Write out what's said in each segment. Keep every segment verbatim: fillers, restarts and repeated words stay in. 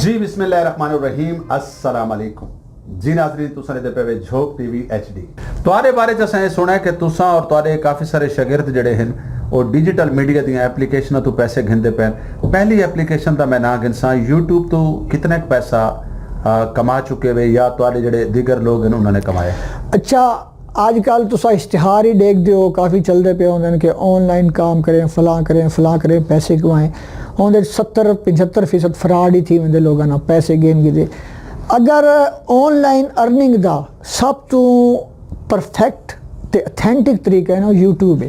جی بسم اللہ الرحمن الرحیم، السلام علیکم۔ جی ناظرین، تساں ݙیہدے پئے وے جھوک ٹی وی ایچ ڈی۔ تہاݙے بارے چ اساں اے سݨیا کہ تساں اور تہاݙے کافی سارے شاگرد جیڑھے ہن، او ڈیجیٹل میڈیا دیاں اپلیکیشناں توں پیسے گھندے پئے ہن۔ پہلی اپلیکیشن دا میں ناں گھنساں، یوٹیوب توں کتنے ک پیسہ، آ، کما چکے وے یا تہاݙے جیڑھے دیگر لوگ ہن انہاں نے کمایا؟ اچھا، اڄ کل تساں اشتہار ہی ݙیکھدے ہو، کافی چلدے پئے ہوندن کہ آن لائن کام کریں، فلاں کریں، فلاں کریں، پیسے کمائیں۔ اوندے ستر پچھتر فیصد فراڈ ہی تھی ویندے لوگاں نال، پیسے گھن گھدے۔ اگر آن لائن ارننگ دا سب توں پرفیکٹ تے اتھینٹک طریقہ ہے نا، یوٹیوب ہے۔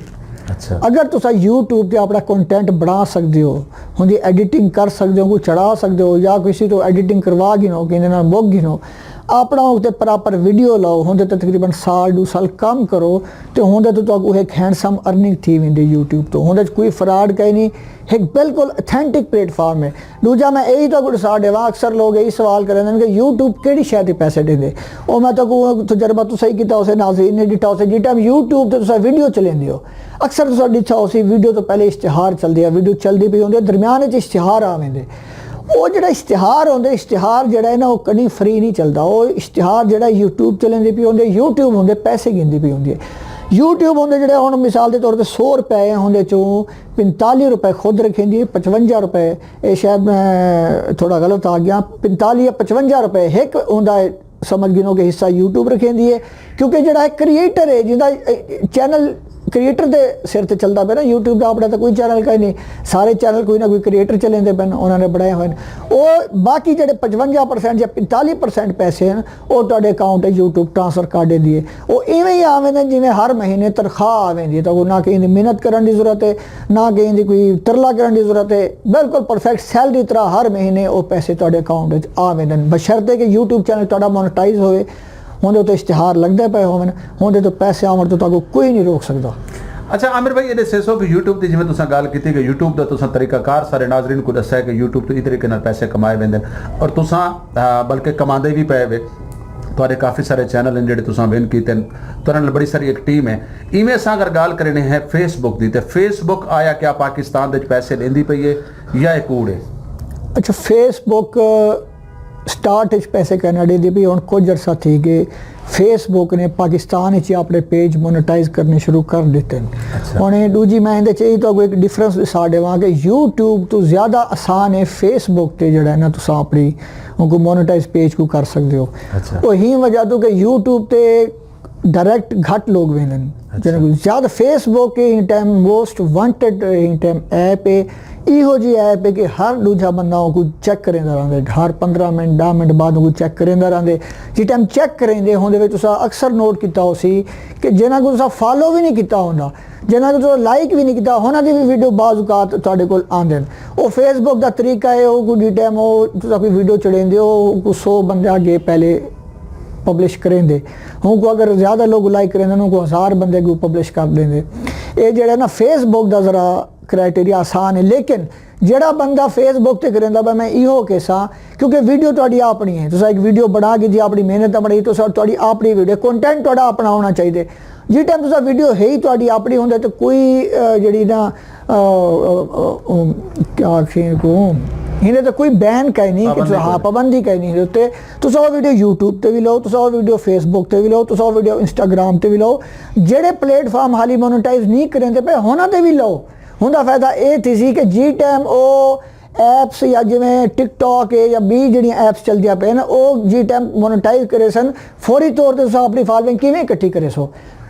اچھا۔ اگر تساں یوٹیوب تے اپݨا کنٹینٹ بݨا سڳدے ہو، اوندی ایڈیٹنگ کر سڳدے ہو، کوئی چڑھا سڳدے ہو، یا کسی توں ایڈیٹنگ کروا گھنو، کہیں دے نال مک گھنو، اپݨا اتے پراپر ویڈیو لاؤ، اوندے تے تقریباً سال ݙو سال کم کرو، تے اوندے توں تہاکوں ہک ہینڈسم ارننگ تھی ویندی یوٹیوب توں۔ اوندے وچ کوئی فراڈ کائنی، ہک بالکل اتھینٹک پلیٹ فارم ہے۔ ݙوجھا میں اے ہی تہاکوں ݙسا ݙیواں، اکثر لوگ اے ہی سوال کریندن کہ یوٹیوب کیڑھی شے تے پیسے ݙیندے؟ او میں تہاکوں تجربہ تساں ہی کیتا ہوسے، ناظرین نے ݙٹھا ہوسے، جیں ٹائم یوٹیوب تے تساں ویڈیو چلیندے ہو، اکثر تساں ݙٹھا ہوسی ویڈیو توں پہلے اشتہار چلدے آ، ویڈیو چلدی پئی ہوندی ہے، درمیان وچ اشتہار آ ویندے۔ او جیڑھا اشتہار ہوندے، اشتہار جیڑھا ہے نا، او کݙی فری نہیں چلدا۔ او اشتہار جیڑھا یوٹیوب چلیندی پئی ہوندے، یوٹیوب ہوندے پیسے گھندی پئی ہوندی ہے۔ یوٹیوب ہوندے جیڑھے ہݨ مثال دے طور تے سو روپے ہوندے چوں پنتالیہ روپے خود رکھیندی ہے، پچونجا روپے، اے شاید میں تھوڑا غلط آ گیا، پنتالیہ یا پچونجا روپے ہک ہوندا ہے، سمجھ گھنو کہ حصہ یوٹیوب رکھیندی ہے، کیونکہ جیڑھا ہک کریئٹر ہے جیندا چینل کریئٹر دے سر تے چلدا پیا نا، یوٹیوب دا اپݨا تاں کوئی چینل کائنی، سارے چینل کوئی نہ کوئی کریئٹر چلیندے پئن، انہاں نے بݨائے ہوئے ہن۔ او باقی جیڑھے پچونجا پرسینٹ یا پنتالیہ پرسینٹ پیسے ہن، او تہاݙے اکاؤنٹ تے یوٹیوب ٹرانسفر کر ݙیندی ہے۔ او ایویں ہی آ ویندن جیویں ہر مہینے تنخواہ آ ویندی ہے، تہاکوں نہ کہیں دی محنت کرݨ دی ضرورت ہے، نہ کہیں دی کوئی ترلا کرݨ دی ضرورت ہے، بالکل پرفیکٹ سیلری طرح ہر مہینے او پیسے تہاݙے اکاؤنٹ وچ آ ویندن، بشرطے کہ یوٹیوب چینل تہاݙا مونیٹائز ہووے، اوندے اتے اشتہار لڳدے پئے ہوون، اوندے توں پیسے آوݨ توں تہاکوں کوئی نہیں روک سڳدا۔ اچھا عامر بھائی، اے ݙسیسو کہ یوٹیوب دی جیویں تساں ڳالھ کیتی کہ یوٹیوب دا تساں طریقہ کار سارے ناظرین کوں ݙسیا کہ یوٹیوب توں ایں طریقے نال پیسے کمائے ویندن، اور تساں، آ، بلکہ کماندے وی پئے وے، تہاݙے کافی سارے چینل ہن جیڑھے تساں ون کیتے ہن، تہاݙے نال بڑی ساری ہک ٹیم ہے۔ ایویں اساں اگر ڳالھ کرݨے ہیں فیس بک دی، تے فیس بک آیا کیا پاکستان دے وچ پیسے ݙیندی پئی ہے یا اے کوڑ ہے؟ اچھا، فیس بک سٹارٹ وچ پیسے کائنا ݙیندی پئی، ہݨ کجھ عرصہ تھی ڳئے فیس بک نے پاکستان وچ اپݨے پیج مونیٹائز کرݨے شروع کر ݙتے ہن۔ اچھا۔ ہݨ اے ݙوجھی میں ایندے چ اے تہاکوں ہک ڈفرنس ݙسا ݙیواں کہ یوٹیوب توں زیادہ آسان ہے فیس بک تے جیڑھا ہے نا تساں اپݨی اونکوں مونیٹائز پیج کوں کر سڳدے ہو۔ اچھا۔ او ایں وجہ توں کہ یوٹیوب تے ڈائریکٹ گھٹ لوگ ویندن۔ اچھا۔ جنہاں کوں زیادہ فیس بک ایں ٹائم موسٹ وانٹڈ ایں ٹائم ایپ ہے، ایہو جی ایپ ہے کہ ہر ݙوجھا بندہ اونکوں چیک کریندا رہندے، ہر پندرہ منٹ، ݙاہ منٹ بعد اونکوں چیک کریندا رہندے۔ جیں ٹائم چیک کریندے ہوندے وے تساں اکثر نوٹ کیتا ہوسی کہ جنہاں کوں تساں فالو وی نہیں کیتا ہوندا، جنہاں کوں تساں لائک وی نہیں کیتا، انہاں دی وی ویڈیو بعض اوقات تہاݙے کول آندن۔ او فیس بک دا طریقہ ہے، او کوئی ڈی ٹائم او تساں کوئی ویڈیو چڑھیندے ہو، او کوئی سو بندے اڳے پہلے پبلش کریندے۔ ہوں کو اگر زیادہ لوگ لائک کریندن، ہوں کو ہزار بندے کو پبلش کر ݙیندے۔ اے جیڑھا نا فیس بک دا ذرا کرائٹیریا آسان ہے، لیکن جیڑھا بندہ فیس بک تے کریندا پئے، میں ایہو کہساں، کیونکہ ویڈیو تہاݙی اپݨی ہے، تساں ہک ویڈیو بݨا کے جی اپݨی محنت نال بݨائی، تساں تہاݙی اپݨی ویڈیو، کنٹینٹ تہاݙا اپݨا ہونا چاہیدے۔ جیں ٹائم تساں ویڈیو ہے ہی تہاݙی اپݨی ہوندے تے کوئی، آ، جیڑھی نا، آ، آ، آ، آ، کیا آکھیں کو، ہیندے تے کوئی بین کائنی کہ پابندی تساں، ہاں، کوئی۔ پابندی کائنی ہیندے تے تساں او ویڈیو یوٹیوب تے وی لاؤ، تساں او ویڈیو فیس بک تے وی لاؤ، تساں او ویڈیو انسٹاگرام تے وی لاؤ، جیڑھے پلیٹ فارم حالی مونیٹائز نہیں کریندے پئے، انہاں تے وی لاؤ۔ ہوندا فائدہ اے تھیسی کہ جیں ٹائم او ایپس یا جیویں ٹک ٹاک ہے یا ٻئی جیڑھیاں ایپس چلدیاں پئین، او جیں ٹائم مونیٹائز کریسن، فوری طور تے تساں اپݨی فالوئنگ کیویں اکٹھی کریسو؟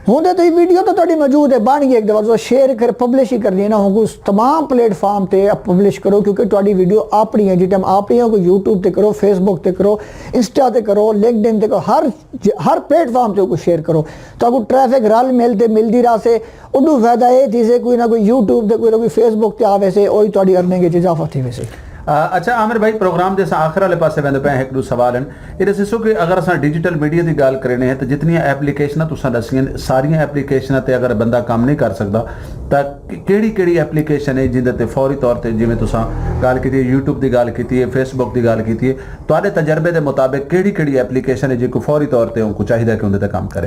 ہوندے تہاݙی ویڈیو تاں تہاݙی موجود ہے، بݨ ڳئی، ہک دفعہ تساں شیئر کر، پبلش ہی کرݨی ہے نا، ہوں کو تمام پلیٹ فارم تے پبلش کرو، کیونکہ تہاݙی ویڈیو اپݨی ہے، جیں ٹائم اپݨی ہے، کوئی یوٹیوب تے کرو، فیس بک تے کرو، انسٹا تے کرو، لنکڈ ان تے کرو، ہر ج-، ہر پلیٹ فارم تے اوکوں شیئر کرو، تہاکوں ٹریفک رل مل تے ملدی رہسے۔ اݙوں فائدہ اے تھیسے، کوئی نہ کوئی یوٹیوب تے، کوئی نہ کوئی فیس بک تے آ ویسے، اوہی تہاݙی ارننگ وچ اضافہ تھی ویسے۔ آ، اچھا عامر بھائی، پروگرام دے اساں آخر والے پاسے ویندے پئے ہیں، ہک ݙو سوال ہن۔ اے ݙسیسو کہ اگر اساں ڈیجیٹل میڈیا دی ڳالھ کریندے ہیں تاں جتنیاں اپلیکیشناں تساں ݙسیاں، ساریاں اپلیکیشناں تے اگر بندہ کم نہیں کر سڳدا تاں کیڑھی کیڑھی اپلیکیشن ہے جیندے تے فوری طور تے، جیویں تساں ڳالھ کیتی ہے، یوٹیوب دی ڳالھ کیتی ہے، فیس بک دی ڳالھ کیتی ہے، تہاݙے تجربے دے مطابق کیڑھی کیڑھی اپلیکیشن ہے جیکوں فوری طور تے اونکوں چاہیدا کہ اوندے تے کم کرے؟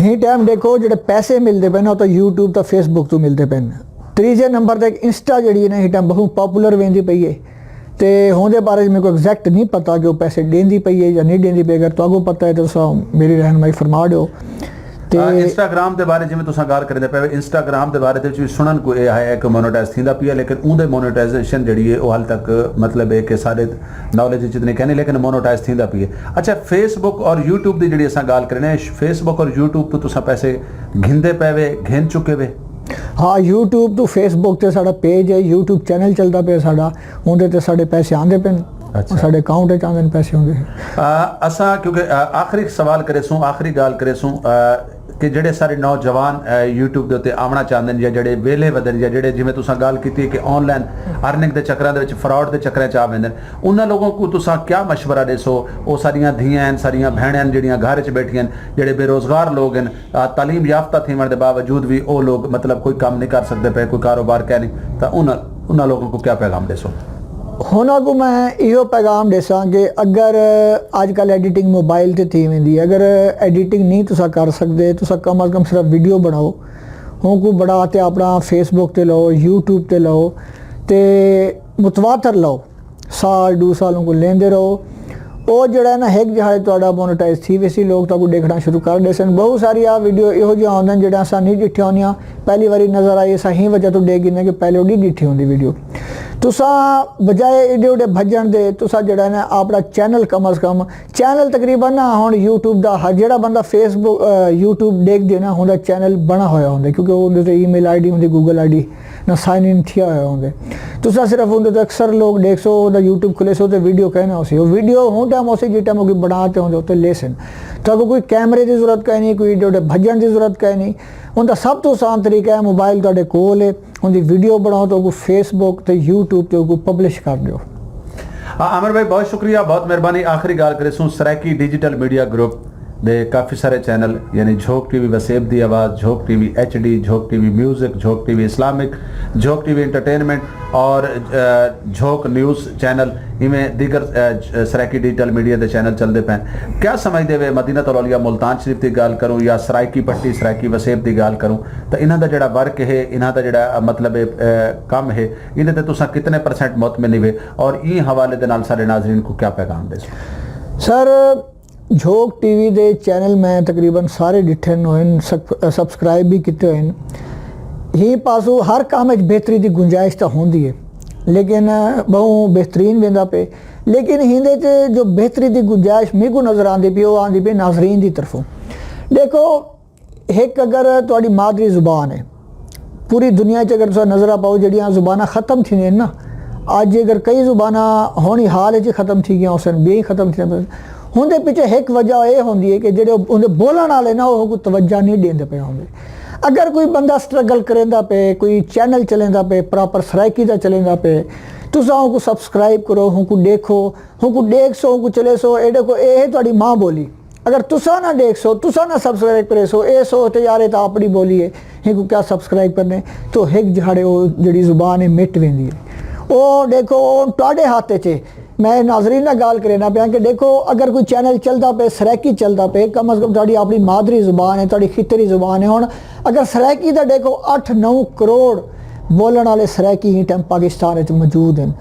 ہیں ٹائم ݙیکھو جیڑھے پیسے ملدے پئن او تاں یوٹیوب تاں فیس بک توں ملدے پئن۔ تریجھے نمبر تے انسٹا جیڑھی ہے نا، ہیں ٹائم ٻہوں پاپولر ویندی پئی ہے۔ تے ہوندے بارے میکوں ایگزیکٹ نی پتہ کہ او پیسے ڈیندی پئی اے یا نی ڈیندی پئی۔ اگر تہاکوں پتہ اے تے تساں میری رہنمائی فرما ڈیو۔ تے انسٹاگرام دے بارے جیویں تساں گالھ کریندے پئے ہو، انسٹاگرام دے بارے دے وچ وی سنن کوں اے آیا ہے کہ مونیٹائز تھیندا پیا، لیکن اوندے مونیٹائزیشن جیڑی اے او حال تک مطلب اے کہ سارے نالج وچ اتنی کینی، لیکن مونیٹائز تھیندا پیا۔ اچھا، فیس بک اور یوٹیوب دی جیڑی اساں گالھ کرینے، فیس بک اور یوٹیوب توں تساں پیسے گھندے پئے وے، گھن چکے وے؟ ہاں، یوٹیوب توں فیس بک تے ساڈا پیج ہے، یوٹیوب چینل چلدا پیا ساڈا، اوندے تے ساڈے پیسے آندے پن۔ اچھا۔ ساڈے اکاؤنٹ وچ آندے پیسے ہوندے۔ اساں کیونکہ آخری سوال کریسوں، آخری گالھ کریسوں کہ جیڑے سارے نوجوان یوٹیوب دے اتے آونا چاہندے یا جیڑے ویلے ودن یا جیڑے جیویں تساں گالھ کیتی کہ آن لائن ارننگ دے چکراں دے وچ فراڈ دے چکراں چ آ ویندے، انہاں لوگوں کوں تساں کیا مشورہ ڈیسو؟ او ساریاں دھیاں ہیں، ساریاں بھینڑاں ہیں جیڑیاں گھر وچ بیٹھیاں ہیں، جیڑے بے روزگار لوگ ہیں، تعلیم یافتہ تھیوݨ دے باوجود وی او لوگ مطلب کوئی کم نی کر سڳدے پئے، کوئی کاروبار کائنی، تاں انہاں انہاں لوگوں کوں کیا پیغام ݙیسو؟ انہاں کوں میں ایہو پیغام ݙیساں کہ اگر اڄ کل ایڈیٹنگ موبائل تے تھی ویندی ہے، اگر ایڈیٹنگ نی تساں کر سڳدے، تساں کم از کم صرف ویڈیو بݨاؤ، اونکوں بݨا تے اپݨا فیس بک تے لو، یوٹیوب تے لو تے متواتر لو۔ سال ݙو سال اونکوں لیندے رہو۔ او جیڑھا ہے نا، ہک جیڑھا تہاݙا مونیٹائز تھی ویسی، لوگ تہاکوں ݙیکھݨا شروع کر ݙیسن۔ ٻہوں ساری آ ویڈیو ایہو جیاں ہوندن جیڑھیاں اساں نی ݙٹھیاں ہوندیاں، پہلی واری نظر آئی، اساں ہیں وجہ توں ݙیکھ گھندے کہ پہلے او نی ݙٹھی ہوندی ویڈیو۔ تساں بجائے ایݙے اوݙے بھڄݨ دے، تساں جیڑھا ہے نا اپݨا چینل کم از کم، چینل تقریباً نا ہݨ یوٹیوب دا ہر جیڑھا بندہ فیس بک، یوٹیوب ݙیکھدے نا، اوندا چینل بݨا ہویا ہوندے، کیونکہ اوندے تے ای میل آئی ڈی ہوندی، گوگل آئی ڈی۔ نہ سائن ان تھیا ہویا ہوندے۔ تساں صرف اوندے تے اکثر لوگ ݙیکھسو، اوندا یوٹیوب کھلیسو تے ویڈیو کائنا ہوسی۔ او ویڈیو ہوں ٹائم ہوسی جیں ٹائم اوکی بݨا تے ہوندے اتے لیسن۔ تہاکوں کوئی کیمرے دی ضرورت کائنی، کوئی ایݙے اوݙے بھڄݨ دی ضرورت کائنی۔ اوندا سب توں آسان طریقہ ہے، موبائل تہاݙے کول ہے، اوندی ویڈیو بݨاؤ تے اوکوں فیس بک تے یوٹیوب تے اوکوں پبلش کر ݙیو۔ عامر بھائی، بہت شکریہ، بہت مہربانی۔ آخری ڳالھ کریسوں، سرائیکی ڈیجیٹل میڈیا گروپ دے کافی سارے چینل، یعنی جھوک ٹی وی وسیب دی آواز، جھوک ٹی وی ایچ ڈی، جھوک ٹی وی میوزک، جھوک ٹی وی اسلامک، جھوک ٹی وی انٹرٹینمنٹ اور جھوک نیوز چینل، ایویں دیگر سرائیکی ڈیجیٹل میڈیا دے چینل چلدے پئے۔ کیا سمجھدے وے، مدینہ الاولیاء ملتان شریف دی ڳالھ کروں یا سرائیکی پٹی، سرائیکی وسیب دی ڳالھ کروں، تاں انہاں دا جیڑھا ورک ہے، انہاں دا جیڑھا مطلب کم ہے، ایندے تے تساں کتنے پرسنٹ مطمئن ہوے اور ایں حوالے دے نال سارے ناظرین کوں کیا پیغام ݙیسو؟ سر، جھوک ٹی وی دے چینل میں تقریباً سارے ݙٹھن ہوئن، سبسکرائب بھی کیتے ہوئن۔ ہی پاسو ہر کام وچ بہتری دی گنجائش تاں ہوندی ہے، لیکن ٻہوں بہترین ویندا پئے۔ لیکن ہیندے چ جو بہتری دی گنجائش میکوں نظر آندی پئی، او آندی پئی ناظرین دی طرفوں۔ ݙیکھو، ہک اگر تہاݙی مادری زبان ہے، پوری دنیا چ اگر تساں نظراں پاؤ جیڑھیاں زباناں ختم تھیندیاں ہن نا، اڄ اگر کئی زباناں ہݨ حال اچ ختم تھی ڳیاں ہوسن، ٻیاں ختم تھیندیاں پئین، ہوندے پچھے ہک وجہ اے ہوندی ہے کہ جیڑھے اوندے بولݨ آلے نا، او کوئی توجہ نہیں ݙیندے پئے ہوندے۔ اگر کوئی بندہ سٹرگل کریندا پئے، کوئی چینل چلیندا پئے، پراپر سرائیکی دا چلیندا پئے، تساں اونکوں سبسکرائب کرو، اونکوں ݙیکھو، اونکوں ݙیکھسو، اونکوں چلیسو، اے ݙیکھو، اے ہے تہاݙی ماں ٻولی۔ اگر تساں نہ ݙیکھسو، تساں نہ سبسکرائب کریسو، اے سوچ تے یار اے تاں اپݨی ٻولی ہے، ہیکوں کیا سبسکرائب کرݨے؟ تو ہک جھاڑے او جیڑھی زبان ہے مٹ ویندی ہے۔ او ݙیکھو، او تہاݙے ہتھ اچ ہے۔ میں ناظرین نال ڳالھ کرینا پیاں کہ ݙیکھو، اگر کوئی چینل چلدا پئے، سرائیکی چلدا پئے، کم از کم تہاݙی اپݨی مادری زبان ہے، تہاݙی خطری زبان ہے۔ ہݨ اگر سرائیکی دا ݙیکھو اٹھ نو کروڑ بولݨ آلے سرائیکی ایں ٹائم پاکستان اچ موجود ہن،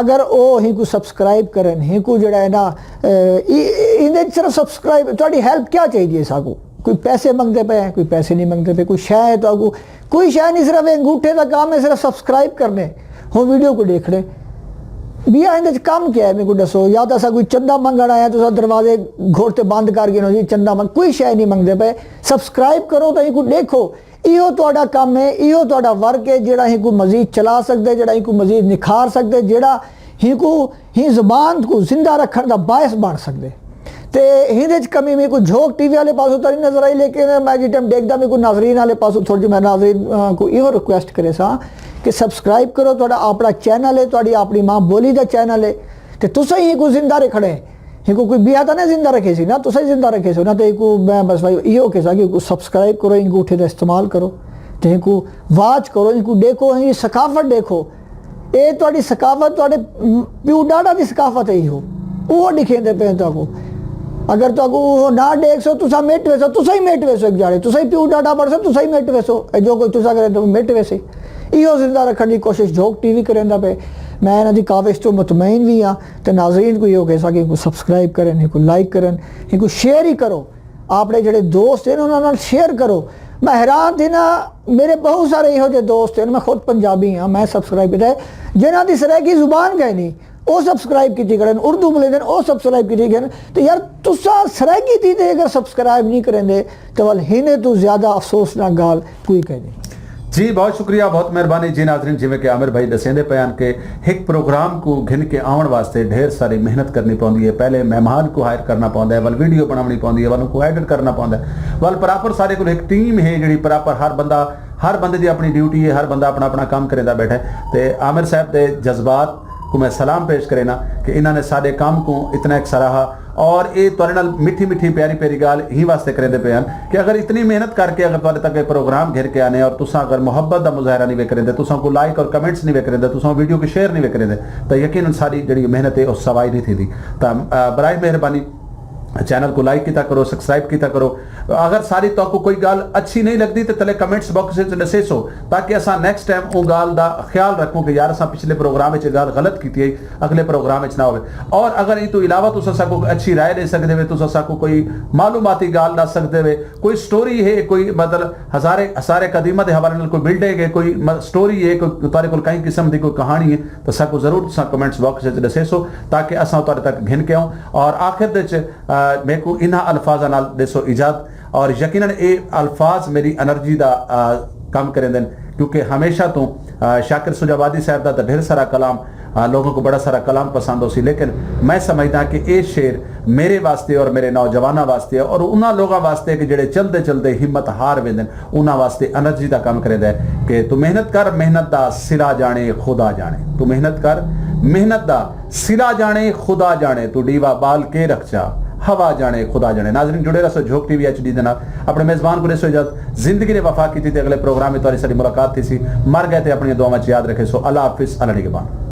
اگر او ہیکوں سبسکرائب کرن، ہیکوں جیڑھا ہے نا، اے، ای-، ایندے اچ صرف سبسکرائب، تہاݙی ہیلپ کیا چاہیدی ہے ساکوں؟ کوئی پیسے منگدے پئے ہیں، کوئی پیسے نہیں منگدے پئے، کوئی شے ہے تہاکوں، کوئی شے نہیں، صرف انگوٹھے دا کام ہے، صرف سبسکرائب کرݨے، ہݨ ویڈیو کوں ݙیکھݨے۔ ٻیا ایندے اچ کم کیا ہے میکوں ݙسو؟ یا تاں اساں کوئی چندہ منگݨ آئے ہیں، تساں دروازے گھوڑ تے بند کر ڳھنو جی، چندہ منگ، کوئی شے نہیں منگدے پئے، سبسکرائب کرو تاں ایکوں ݙیکھو۔ ایہو تہاݙا کم ہے، ایہو تہاݙا ورک ہے، جیڑھا ہیکوں مزید چلا سڳدے، جیڑھا ہیکوں مزید نکھار سڳدے، جیڑھا ہیکوں، ہی زبان کوں زندہ رکھݨ دا باعث بݨ سڳدے۔ تے ہیندے اچ کمی میکوں جھوک ٹی وی آلے پاسوں تاں نہیں نظر آئی، لیکن میں جیں ٹائم ݙیکھدا میکوں ناظرین آلے پاسوں تھوڑی جئی، میں ناظرین، آ، کوں ایہو ریکویسٹ کریساں کہ سبسکرائب کرو، تہاݙا اپݨا چینل ہے، تہاݙی اپݨی ماں بولی دا چینل ہے، تے تساں ہی ایکوں زندہ رکھݨے۔ ہیکوں کوئی ٻیا تاں نہ زندہ رکھیسی، نہ تساں ہی زندہ رکھیسو، نہ تے ہیکوں میں بس بھائی ایہو کہیساں کہ ہیکوں سبسکرائب کرو، انگوٹھے دا استعمال کرو، تے ہیکوں واچ کرو، ہیکوں ݙیکھو، ہیکوں ثقافت ݙیکھو۔ اے تہاݙی ثقافت، تہاݙے پیو ݙاݙا دی ثقافت ہے ایہو۔ اوہو ݙکھیندے پئے تہاکوں۔ اگر تہاکوں اوہو نہ ݙیکھسو، تساں مٹ ویسو، تساں ہی مٹ ویسو ہک جھاڑے، تساں ہی پیو ݙاݙا بݨسو، تساں ہی مٹ ویسو۔ اے جو کجھ تساں کرے، تہاکوں مٹ ویسے۔ ایہو زندہ رکھݨ دی کوشش جھوک ٹی وی کریندا پئے۔ میں انہاں دی کاوش توں مطمئن وی ہاں۔ تے ناظرین کوں ایہو کہساں کہ اینکوں سبسکرائب کرن، اینکوں لائک کرن، اینکوں شیئر ہی کرو۔ اپݨے جیڑھے دوست ہن انہاں نال شیئر کرو۔ میں حیران تھینا، میرے بہت سارے ایہو جے دوست ہن، میں خود پنجابی ہاں، میں سبسکرائب کیتا ہے، جنہاں دی سرائیکی زبان کائنی، او سبسکرائب کیتی کھڑن، اردو بولیندن او سبسکرائب کیتی کھڑن۔ تے یار، تساں سرائیکی دی تے اگر سبسکرائب نہیں کریندے، تے ول ہینے توں زیادہ افسوسناک ڳالھ کوئی کائنی۔ جی بہت شکریہ، بہت مہربانی۔ جی ناظرین، جیویں کہ عامر بھائی ݙسیندے پئے ہن کہ ہک پروگرام کوں گھن کے آوݨ واسطے ڈھیر ساری محنت کرنی پوندی ہے۔ پہلے مہمان کوں ہائر کرݨا پوندا ہے، ول ویڈیو بݨاوݨی پوندی ہے، ول اونکوں ایڈٹ کرݨا پوندا ہے، ول پراپر ساݙے کول ہک ٹیم ہے جیڑھی پراپر ہر بندہ، ہر بندے دی اپݨی ڈیوٹی ہے، ہر بندہ اپݨا اپݨا کم کریندا ٻیٹھا ہے۔ تے عامر صاحب دے جذبات کوں میں سلام پیش کرینا کہ انہاں نے ساݙے کم کوں اتنا ہک سراہا، اور اے تہاݙے نال مٹھی مٹھی پیاری پیاری ڳالھ ایں واسطے کریندے پئے ہن کہ اگر اتنی محنت کر کے اگر تہاݙے تک اے پروگرام گھن کے آنے اور تساں اگر محبت دا مظاہرہ نہیں وے کریندے، تساں کوں لائک اور کمنٹس نہیں وے کریندے، تساں ویڈیو کوں شیئر نہیں وے کریندے، تاں یقیناً ساݙی جیڑھی محنت ہے او سوائی نہیں تھیندی۔ تاں آ، برائے مہربانی چینل کوں لائک کیتا کرو، سبسکرائب کیتا کرو۔ اگر ساݙی تہاکوں کوئی ڳالھ اچھی نہیں لڳدی تے تلے کمنٹس باکس وچ ݙسیسو، تاکہ اساں نیکسٹ ٹائم اوں ڳالھ دا خیال رکھوں کہ یار اساں پچھلے پروگرام وچ اے ڳالھ غلط کیتی ہے، اڳلے پروگرام وچ نہ ہووے۔ اور اگر ایں توں علاوہ تساں ساکوں کوئی اچھی رائے ݙے سڳدے وے، تساں ساکوں کوئی معلوماتی ڳالھ ݙس سڳدے وے، کوئی سٹوری ہے، کوئی مطلب آثار، آثار قدیمہ دے حوالے نال کوئی بلڈنگ ہے، کوئی م-، سٹوری ہے، کوئی تہاݙے کول کہیں قسم دی کوئی کہاݨی ہے، تاں ساکوں ضرور تساں کمنٹس باکس وچ ݙسیسو، تاکہ اساں تہاݙے تک گھن کے آؤں۔ اور آخر دے وچ، آ، میکوں انہاں الفاظاں نال ݙیسو اجازت۔ اور یقیناً اے الفاظ میری انرجی دا، آ، کم کریندن، کیونکہ ہمیشہ توں، آ، شاکر سجاوادی صاحب دا تاں ڈھیر سارا کلام، آ، لوگوں کو بڑا سارا کلام پسند ہوسی، لیکن میں سمجھداں کہ اے شعر میرے واسطے اور میرے نوجواناں واسطے اور انہاں لوگاں واسطے کہ جڑے چلدے چلدے ہمت ہار ویندن، انہاں واسطے انرجی دا کم کریندا ہے کہ تو محنت کر، محنت دا صلہ جانے خدا جانے۔ تو محنت کر، محنت دا صلہ جانے خدا جانے، تو ݙیوا ٻال کے رکھ چا، ہوا جاݨے خدا جاݨے۔ ناظرین، جڑے رہسو جھوک ٹی وی ایچ ڈی دے نال۔ اپݨے میزبان کوں ݙیسو اجازت۔ زندگی نے وفا کیتی تے اڳلے پروگرام وچ تہاݙی ساݙی ملاقات تھیسی۔ مر ڳئے تے اپݨیاں دعاواں وچ یاد رکھیسو۔ اللہ حافظ، اللہ نگہبان۔